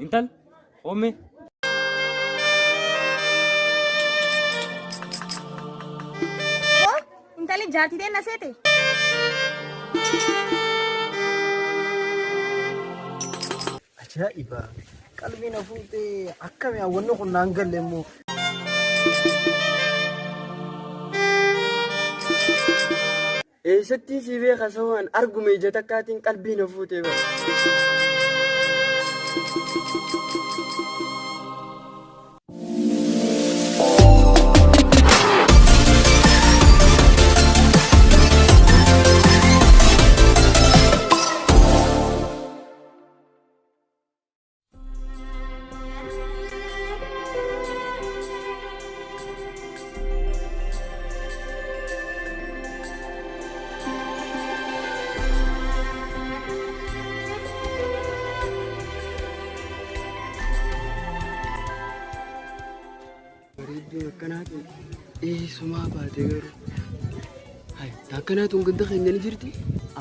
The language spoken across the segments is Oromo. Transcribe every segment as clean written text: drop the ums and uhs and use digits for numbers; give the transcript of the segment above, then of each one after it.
Intal, homme. Hoo intalli jaartii ta'e na seete. Ajaa'iba! Qalbiin hafuutee akkami hawwanni kun naan galle immoo. Eessattiin si beeka sawaan argume ija takkaatiin qalbii na fuutee bara. Bareedduun akkanaatiin eessumaa baate garuu. Hai, akkanaatuun ganda keenya ni jirti.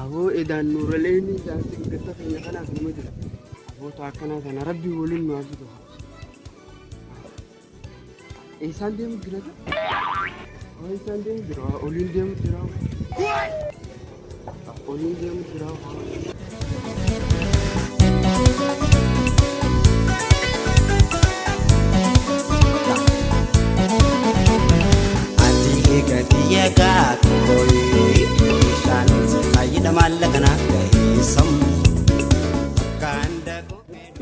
Aboo edaan nuuraleeni jaarsi ganda keenya kanaaf nima jira. Aboota akkanaa kana rabbi waliin nu haa fidu. Eessaan deemu jira? Eessaan deemu jira? Oliin deemu jira. Oliin deemu jira. Ati eegati eegaa kooyi bishaan si fayyada maallaqa naaf gahee sammuu.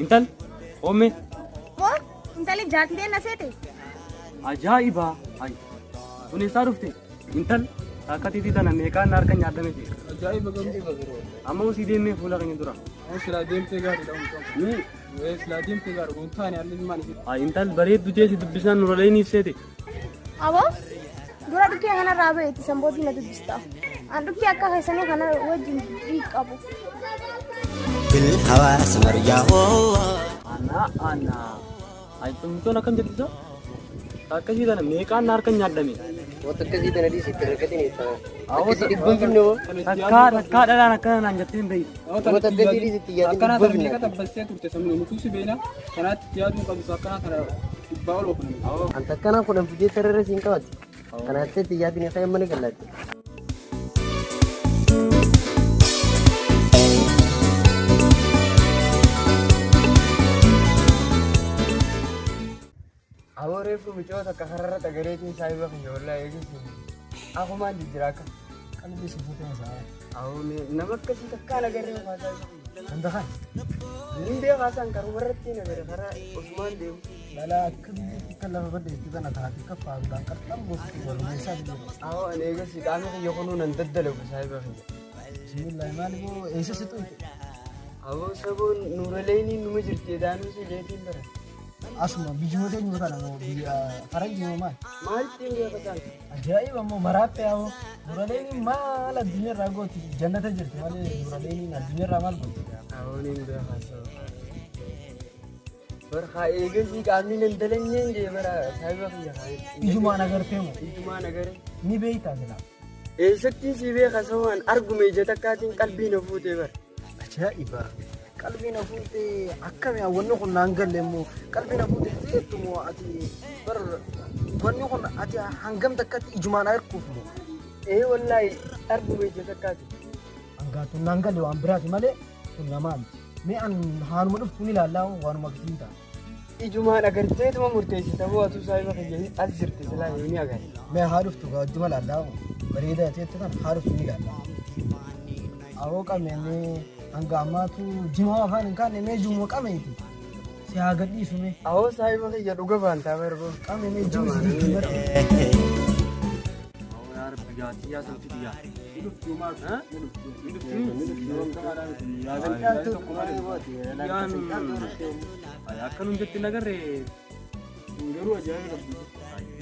Intal, homme. Hoo intalli jaartii ta'e na seete. Ajaa'iba! Ay, kun eessaa dhufte? Intal, akka tiitii tana meeqaan na harka nyaadhame jee. Ajaa'iba gamtuu qabdu. Amma usii deemnee fuula keenya dura. Waan silaa deemtee gaariidha mucaan. Ni, Ee silaa deemtee gaariidha kun taane haalli ilmaan isii. ay, intal bareeddu jeesi dubbisaan nuraleeniif seete. Aboo dura dhukkee kanarraa baheeti sanbootii na dubbista. An dhukkee akka keessanii kana wajjin dubbii qabu. بالهوى سمر يا هو Ana, ana. Ay, tumtoon akkam jettu? Akkasii tana meeqaan na harka nyaadhame. Wanta akkasii tana dhiisitti rakkatiin eessa? Awwa, Akkasii dhibban finne hoo? Takkaa takkaa dhalaan akkana naan jettee hin beektu. Wanta akkasii dhiisitti yaadin Akkanaa dhibban tana meeqa finne. tabbastee turte sabni nutuu si beena kanaatti itti yaaduu qabdu akkanaa tana dhibbaa ol oofne. Anta akkanaa kudhan fidee sarara siin qabatti. Kanaatti itti yaadin isaa mana gallaatti. Aboo reefu micoota akka kararra dhagareetiin saayiba kiyya wallaahi eegisi. Akumaan jijjiira akka. Qalbii si fuutee isaa. Aboo mee nama akkasii takkaan agarree haasaa isa kiyya. Handa kan. Nin beekaa isaan karuma irratti hin agarre karaa Osmaan deemu. Balaa akka biyya kan lafa balleessitu kana taate kaffaaruudhaan qarxan gosti walumaa biyya. Aboo ani eegasi qaamni kiyya kunuu nan daddalagu saayiba kiyya. Bismillah maali boo eessa si xuyte? Aboo saboon nuuraleeniin numa jirti edaanuu si jeetiin bara. Asuma biyyoota eenyu kana moo biyya faranjii moo maal? Maalitti hin beeka isaan? Ajaa'iba immoo maraatte yaa'u. Nuraleeniin maal addunyaarraa gooti? Jannata jirti malee nuraleeniin addunyaarraa maal gooti? Aboo nin beekaa sababa. Barkaa eegasii qaamni nan dalanyeen jee bara saayiba kiyya kaa. Ijumaan agartee moo? Ijumaan agaree. Ni beektaa silaa? Eessattiin si beeka sawaan argume ija takkaatiin qalbii na fuutee bara. Ajaa'iba! Qalbii na fuutee akkami wanni kun naan galle immoo qalbii na fuutee jeettu moo ati bar wanni kun ati hangam takkatti ijumaan arguuf moo? Ee wallaahi argume ija takkaatiin. Hangaatuun naan galle waan biraati malee kun namaa miti. Mee an haanuma dhuftu ni ilaallaa waanuma akkasiin ta'a. Ijumaan agarteetuma murteessita hoo atuu saayiba kiyya as jirti silaa yoo ni agarre. Mee haa dhuftu gaajjuma ilaallaa bareedaa ta'etti kan haa dhuftu ni ilaallaa. Awoo qabne mee hanga ammaatu jimaa afaan hin kaanne mee jimuma qameeti. Si haa gadhiisu mee. Awoo saayiba kiyya dhuga baantaa barboo. Qame mee jimi si jijjiirra. Awoo yaa rabbi jaatii yaa san fidi yaa. Ni dhufti maal? Ha? Ni dhufti. Ni dhufti? Ay, akka nuun jetti nagarre Garuu ajaa'iba qabdi.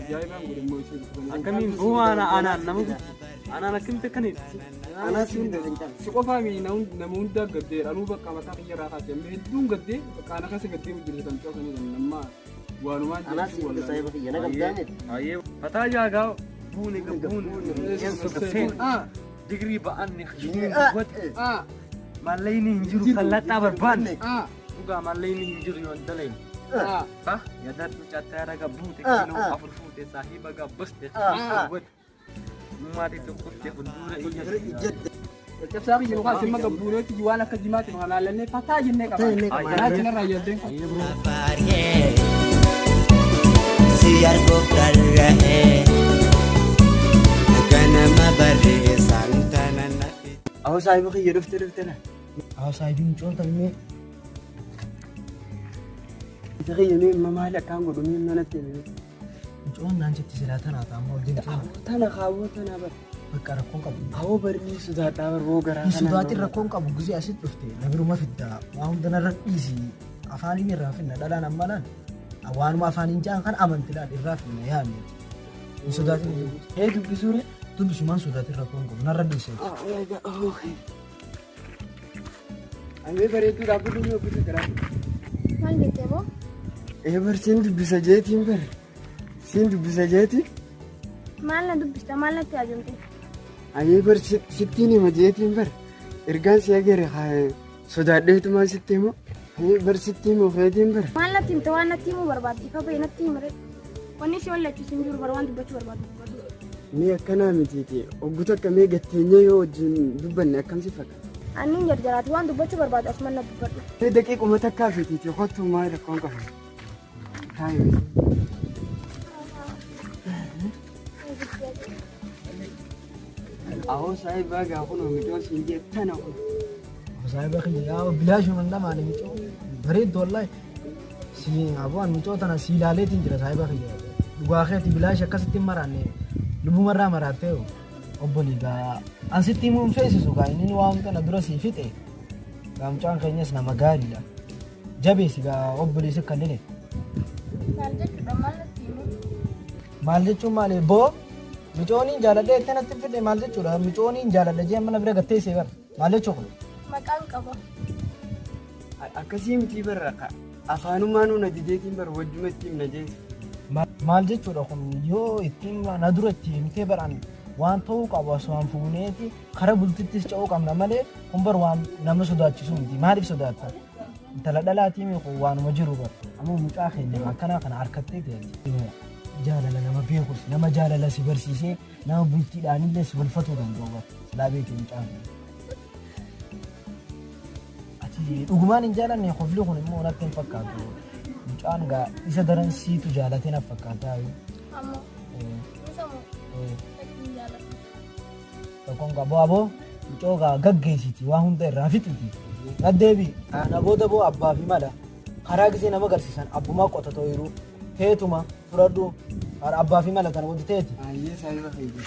Ajaa'ibaan godhe immoo ishee dhuftu. akkamiin boo ana anaan nama anaan akkamitti akkana itti. Anaas hunda kan caalu. Si qofaa mi nama hundaa gaddeera. Anuu bakka mataa kiyya irraa kaase amma hedduun gaddee bakka ana keessa gaddee hojjetu kan cawsanii kan amma waanumaan Anaas hunda saayiba kiyya na qabdaa miti. Ayyee fataa jaagaa buune gabbuun digirii ba'anne dubbate maallayni hin jiru fallaxaa barbaanne. Dhugaa maallee inni hin jiru yoo hin dalayne. Yadadhu cattaara gabbuute kiiloo 4 fuute saahiba gabbaste Mummaati tokkotti fuuldura ijjate. Caccabsaa biyya yookaan simma gabbuuneetti waan akka jimaatti nu halaalannee fataa jennee qabna. Kanaa cinarraa yaaddeen kun. Si arguuf dharra'ee ganama barreessaan tana nafi. Awoo saahiba kiyya dhufte dhufte na. Haa saahibii mucoon tammee. Isa kiyya mee amma maali akkaan godhu mee manatti himi. Mucoon naan jetti silaa tanaa ta'a amma ol deemtee. Awoo tana kaawoo tana bar. Bakka rakkoon qabu. Awoo barnii sodaadhaa bar woo garaa Hin sodaatin rakkoon qabu gizee asitti dhufte na biruma fidda waa hunda narra dhiisi afaaniin irraa finna dhalaan amma laal waanuma afaaniin ja'an kan amanti laal irraa finna yaanne hin sodaatin Ee dubbisuure. dubbisumaan sodaatin rakkoon qabu narra dhiisi. Amee bareedduu dhaabbadhu mee obbisa garaa. Maal jettee boo? Ee bar siin dubbisa jeetiin bar. Siin dubbisa jeetiin. Maal na dubbista? Maal natti haajomte? Ayee bar sittiin hima jeetiin bar. Ergaan si agere sodaadheetumaan sitti himu. Ayee bar sitti himu feetiin bar. Maal natti himte? Waan natti himuu barbaadde ifa ba'e natti himre. Wanni si wallachiisu hin jiru bara waan dubbachuu barbaaddu dubbadhu. Mee akkanaa mitiiti. Oggu takka mee gatteenyee yoo wajjin dubbanne akkam si fakkaata? Anniin jarjaraati waan dubbachuu barbaadu asuman na dubbadhu. Mee daqiiquma takkaa fitiiti kottu maal rakkoon qaba. Taa'i mee. Ahoo saahibaa gaa kunoo micoon siin jee tana kun. Saahiba kiyya yaa bilaashuma namaan micoo bareeddu wallahi. Si abu'aan micoo tana si ilaaleetiin jira saahiba kiyya. Dhugaa keeti bilaash akkasitti hin maraanne lubbumarraa maraattee obbolii gaa an sitti himuu hin feesisu gaa inni waan kana dura sii fixe. Gaa mucaan keenyas nama gaariidha. Jabeessi gaa obboleessi akka hin Maal jechuudha maal natti himu? Maal jechuun maali boo micooniin jaaladhee itti natti fidhe maal jechuudha micooniin jaaladha jee mana bira gatteessee bara maal jechuu kun. Maqaan qaba. Akkasii mitii barra afaanumaa nuuna dideetiin bara wajjuma itti himna jeesi. Maal jechuudha kun yoo ittiin na dura itti himtee baraan waan ta'uu qabu asumaan fuuneeti kara bultittis ce'uu qabna malee kun bar waan nama sodaachisu miti maaliif sodaatta intala dhalaatii mee kun waanuma jiru bar amma mucaa keenya akkanaa kana harkattee ta'e jaalala nama beekus nama jaalala si barsiisee nama bultiidhaanillee si bulfatuu danda'u bar silaa beekee mucaan kun. Ati dhugumaan hin jaalanne kofli kun immoo natti hin fakkaatu. Mucaan gaa isa daran siitu jaalatee na fakkaata. Ammoo isa moo hin jaalladhu. Tokkoon qabu aboo mucoo gaa gaggeessiti waa hunda irraa fixiti. Naddeebi kana booda boo abbaa fi mala karaa gisee nama garsiisan abbumaa qotatoo yeroo teetuma fudhadhu abbaa fi mala kana booda teeti. Ayyee saayiba kiyya.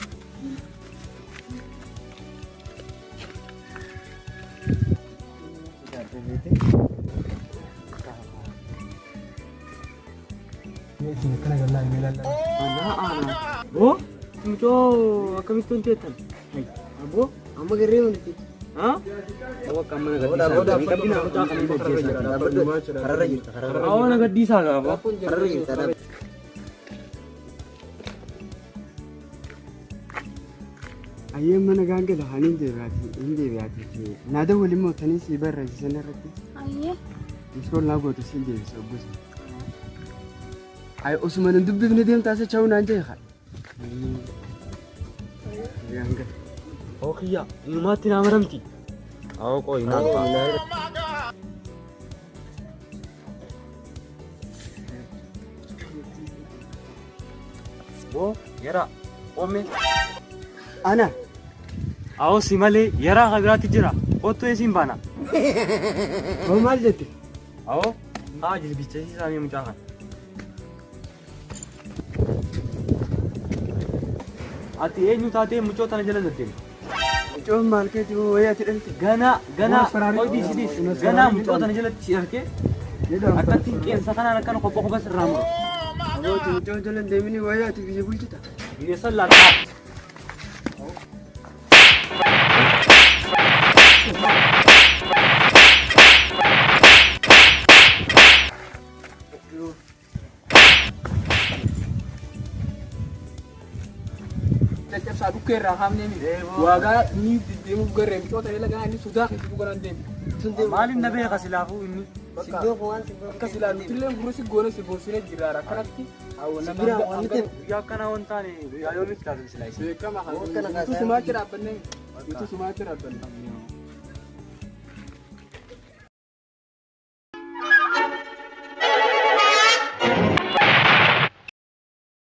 Boo, mucoo akkamitti wanti jettan? Aboo, Amma garee wanti. haa? Awwa mana gaddiisaa. Hin qabbina mucaa kana hin ajjeesaa. Kararra jirta kararra. Awwa na gaddiisaa gaafa. Kararra jirta. Ayyee mana gaangela hani hin deebi'aati. Naada waliin mootanii sii barreessisan irratti. Ayyee. Miskool naa gootu siin deebisa obbosi. Ay osuma hin dubbifne deemtaa isa cha'uu naan jee haa. Gaangela. Oo kiyya, inumaatti naa maramti. Awwa qoyi naa dhufa. Boo, yara, qomme. Ana. Awwa si malee yaraa kan biraatti jira. Kottu eesiin baana. Hoo maal jette? Awwa, haa jilbichisiisaa mee mucaa kana. Ati eenyu taatee mucoo tana jala deddeemta? Mucoon maal keeti hoo wayii ati dhalte? Ganaa ganaa qoy dhiisi dhiisi ganaa mucoo tana jalatti si arkee akkatti qeensa kanaan akkana kopha kopha sirraa mura. Abooti mucoon jala hin deemini wayii ati biyya bulchita. Biyya san laaltaa. Caccabsaa dhukkee irraa kaafnee miti. Waagaa inni deddeemuuf garee micoota eela ganaa inni sodaa keessa dhugaa deemu. Maaliin na beeka silaafuu inni? Bakka Sibboo waan sibboo. Akkas ilaa nutillee gurra si goone si gorsine jirra akkanatti. Si bira waan ta'eef Guyyaa akkanaa waan taane guyyaa yoomiif taatu silaa isin. Beekama Waan kana kana. kaasaa Nutu sumaacha dhaabbanne. Nutu sumaacha dhaabbanne.